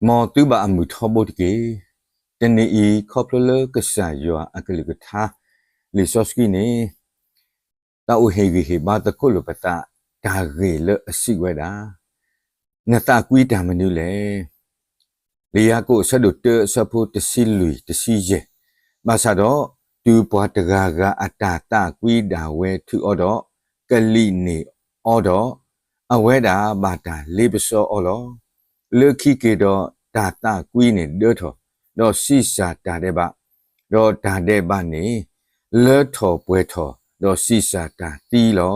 မ်သုဘၣ်အမုာ်ထီဘိတက့ၢ်. တနံၤအံၤ ခီဖျိလၢကစၢ်ယွၤအကလုၢ်ကထါ လံာ်စီဆှံန့ၣ် တၢ်အိၣ်ဟ့ၣ်ဂံၢ်ဟ့ၣ်ဘါသကိးလိာ်ပသး တၢ်ဂ့ၢ်လၢအစံးဝဲဒၣ်, နသးကွံတၢ်မနုၤလဲၣ်. လံာ်ယၤကိာ်အဆၢဒိၣ်တၢ အဆၢဖိတဆံလွံၢ်တဆံယဲၢ်, ဘၣ်ဆၣ်ဒီး တုၤပှၤတဂၤဂၤအတၢ်သးကွံဒၣ်ဝဲထုးအီၤဒီး ကလံၣ်န့ၢ်အီၤဒီး, အဝဲဒၣ်ဘၣ်တၢ်လ့ပစီအီၤလီၤ. လၢခံက့ၤဒီးတၢ်သးကွံန့ၣ်ဒၢထီၣ်, ဒီးဆံးစၢ်တၢ်ဒဲးဘး, ဒီးတၢ်ဒဲးဘးန့ၣ် လၢထီၣ်ပှဲၤထီၣ်, ဒီးဆံးစၢ်တၢ်သံလီၤ.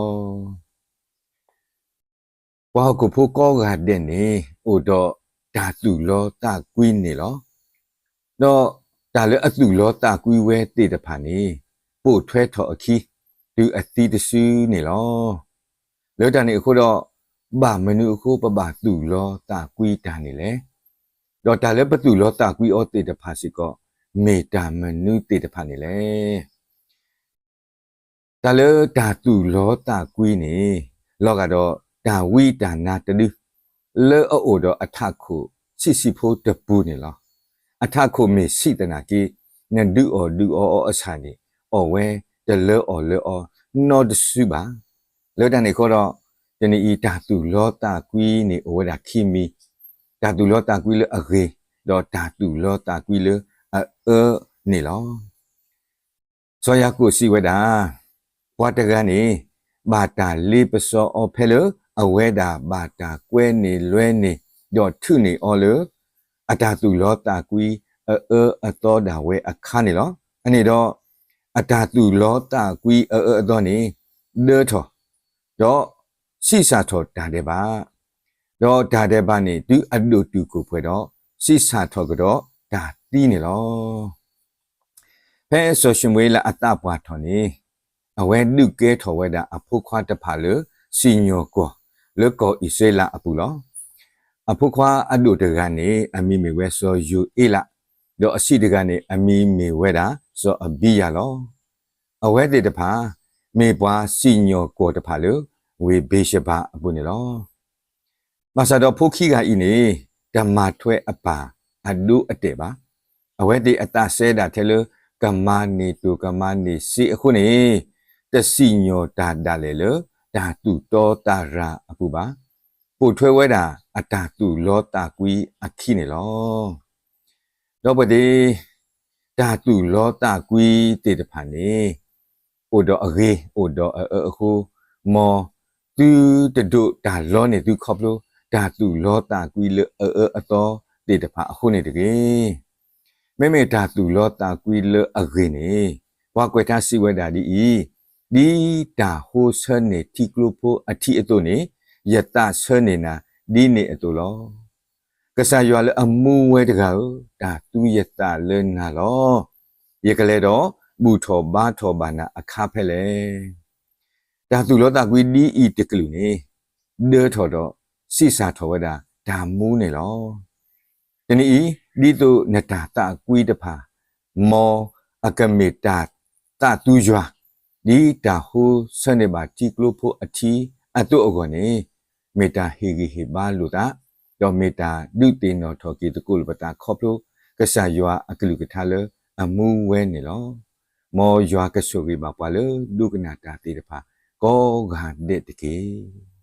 ပှၤဟီၣ်ခိၣ်ဖိကိးဂၤဒဲးန့ၣ် အိၣ်ဒီးတၢ်သူၣ်လီသးကွံန့ၣ်လီၤ. ဒီးတၢ်လၢအသူၣ်လီသးကွံဝဲသ့ၣ်တဖၣ်န့ၣ် ပိာ်ထွဲထီၣ်အခံ တုၤအသံတစုန့ၣ်လီၤ. လၢတၢ်န့ၣ်အဃိဒီး ဘၣ်မနုၤအဃိပဘၣ်သူၣ်လီသးကွံတၢ်န့ၣ်လဲၣ်. ဒီးတၢ်လၢပသူၣ်လီသးကွံအီၤသ့ၣ်တဖၣ်စ့ၢ်ကီး မ့ၢ်တၢ်မနုၤသ့ၣ်တဖၣ်န့ၣ်လဲၣ်. တၢ်လၢတၢ်သူၣ်လီသးကွံန့ၣ် လီၤဂာ်ဒီးတၢ်ဝံတၢ်နါတဒု လၢအအိၣ်ဒီးအထးခိၣ်ဆံးဆံးဖိတပူၤန့ၣ်လီၤ. အထးခိၣ်မ့ၢ်ဆံးသနာ်က့ နဒုးအီၣ်ဒုးအီအီၤအဆၣ်န့ၣ် အီၣ်ဝဲတလၢအီၣ်လၢအီနီတစုဘၣ်. လၢတၢ်န့ၣ်အဃိဒီး တနံၤအံၤတၢ်သူၣ်လီသးကွံန့ၣ်အိၣ်ဝဲဒၣ်ခံမံၤ, တၢ်သူၣ်လီသးကွံလၢအဂ့ၤ, ဒီးတၢ်သူၣ်လီသးကွံလၢအအၢန့ၣ်လီၤ. စီၤယၤကိာ်စံးဝဲဒၣ်, ပှၤတဂၤန့ၣ် ဘၣ်တၢ်လ့ပစီအီၤဖဲလၢ အဝဲဒၣ်ဘၣ်တၢ်ကွဲန့ၢ်လွဲန့ၢ် ဒီးထုးန့ၢ်အီၤလၢ အတၢ်သူၣ်လီသးကွံအအၢအသီဒၣ်ဝဲအခါန့ၣ်လီၤ. အန့ၣ်ဒီး အတၢ်သူၣ်လီသးကွံအအၢအသီန့ၣ် ဒၢထီၣ်, ဒီးဆံးစၢ်ထီၣ်တၢ်ဒဲးဘး, ဒီးတၢ်ဒဲးဘးန့ၣ် တုၤအဒိၣ်တုာ်ခိၣ်ပှဲၤဒီး ဆံးစၢ်ထီၣ်ကဒီးတၢ်သံန့ၣ်လီၤ. ဖဲစီၤၡမူၤအ့လးအသးပှၢ်ထီၣ်န့ၣ် အဝဲဒုးကဲထီၣ်ဝဲဒၣ်အဖိခွါတဖၣ်လၢစံၣ်ညီၣ်ကွီၢ်လၢကီၢ်အံၣ်စရ့လးအပူၤလီၤ. အဖိခွါအဒိၣ်တဂၤန့ၣ် အမံၤမ့ၢ်ဝဲစီၤယိၤအ့လး, ဒီးအဆံးတဂၤန့ၣ် အမံၤမ့ၢ်ဝဲဒၣ်စီၤအဘံယၤလီၤ. အဝဲသ့ၣ်တဖၣ် မ့ၢ်ပှၤစံၣ်ညီၣ်ကွီၢ်တဖၣ်လၢ ဝ့ၢ်ဘ့ၣ်ၡဘၤအပူၤန့ၣ်လီၤ. ဘၣ်ဆၣ်ဒီးဖိခံဂၤအံၤန့ၣ် တမၤထွဲအပၢ်အဒိအတဲာ်ဘၣ်. အဝဲသ့ၣ်အသးစဲဒၣ်ထဲလၢ ကမၤန့ၢ်တိၢ်ကမၤန့ၢ်စ့အဃိန့ၣ် တစံၣ်ညီၣ်တၢ်ဒၣ်လဲာ်လၢ တၢ်သူၣ်တီသးရၤအပူၤဘၣ်. ပိာ်ထွဲဝဲဒၣ်အတၢ်သူၣ်လီသးကွံအခံန့ၣ်လီၤ. ဒီးပသ့ၣ် တၢ်သူၣ်လီသးကွံသ့ၣ်တဖၣ်န့ၣ် အိၣ်ဒီးအဂ့ၤ အိၣ်ဒီးအအၢအဃိ, မ်သုတဒိးတၢ်လီန့ၢ်သုခီဖျိ တၢ်သူၣ်လီသးကွံလၢအအၢအသီသ့ၣ်တဖၣ်အဃိန့ၣ်တဂ့ၤ. မ့မ့ၢ်တၢ်သူၣ်လီသးကွံလၢအဂ့ၤန့ၣ် ပှၤကွဲးထါစံးဝဲဒၣ်ဒ်အံၤ, ဒ်တၢ်ဟိဆၢန့ၢ်ထံကျိဖိအထံအသိးန့ၣ် ယသးဆၢန့ၢ်နၤဒ်န့ၣ်အသိးလီၤ. ကစၢ်ယွၤလၢအမူဝဲတဂၤဧၢ, တၢ်သူယသးလၢနၤလီၤ. ယကလဲၤဒီးဘူၣ်ထီၣ်ဘါထီၣ်ဘၣ်နၤအခါဖဲလဲၣ်. တၢ်သူၣ်လီသးကွံဒ်အံၤတကလုာ်န့ၣ် ဒၢထီၣ်ဒီးဆံးစၢ်ထီၣ်ဝဲဒၣ်တၢ်မူန့ၣ်လီၤ. တနံၤအံၤ ဒ်သိးနတၢ်သးကွံတဖၣ် မ်အကမ့ၢ်တၢ်သးသူယွၤ ဒ်တၢ်ဟိဆၢန့ၢ်ဘၣ်ထံကျိဖိအထံအသိးအဂီၢ်န့ၣ် မ့ၢ်တၢ်ဟ့ၣ်ဂံၢ်ဟ့ၣ်ဘါလိာ်သး, ဒီးမ့ၢ်တၢ်ဒုးသ့ၣ်နီၣ်ထီၣ်က့ၤသကိးလိာ်ပသးခီဖျိ ကစၢ်ယွၤအကလုၢ်ကထါလၢအမူဝဲန့ၣ်လီၤ. မ်ယွၤကဆိၣ်ဂ့ၤဘၣ်ပှၤလၢဒိကနၣ်တၢ်သ့ၣ်တဖၣ်ကိးဂၤဒဲးတက့ၢ်.